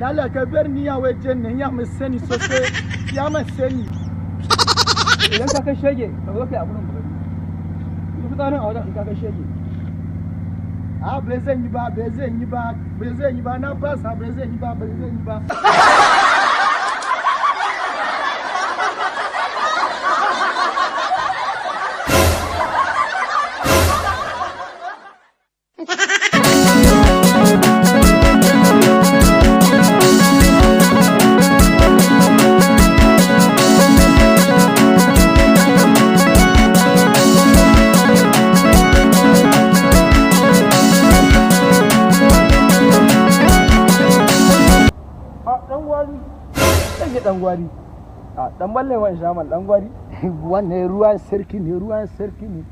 Dala ka bar ni a wajen nan, ya mai sani sosai, ya mai sani. Idan ka kai shege, ka zo kai a gurin bugari. Yi fitsarin a wajen in ka kai shege. A, bai zan yi ba, bai zan yi ba, bai zan yi ba, na fasa, bai zan yi ba, bai zan yi ba. A, dan gwari. Ɗage dan gwari. A, dan balle man shaman dan gwari. Wannan ruwan sarki ne, ruwan sarki ne,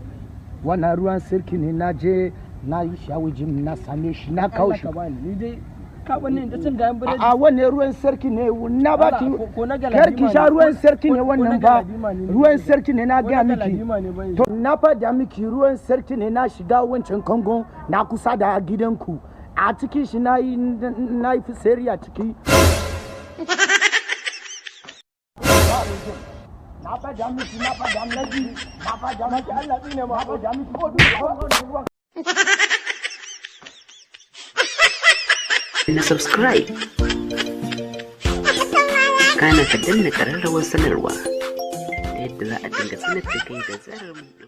wannan ruwan sarki ne. Na je na yi shawujin, na same shi, na kawo Allah shi. ka bani, ni dai ka bani in ta cin gayan biredi. A, wannan ruwan sarki ne na baki. Allah, ko na Kar ki Galadima sha ne, ruwan sarki ne ko na wannan ba. Galadima ne. Ruwan sarki ne na Ko gaya na miki. Galadima ne bai. To, na fada miki, ruwan sarki ne. Na shiga wancan kangon na kusa da gidanku, a cikin shi na yi fitsari a ciki. Na fada miki, na fada miki, na fada miki, Allah tsine ma. Na fada miki ko duk Na subscribe, kana ka danna ƙararrawar sanarwa ta yadda za a dinga sanar da kai da zarar mun ɗora.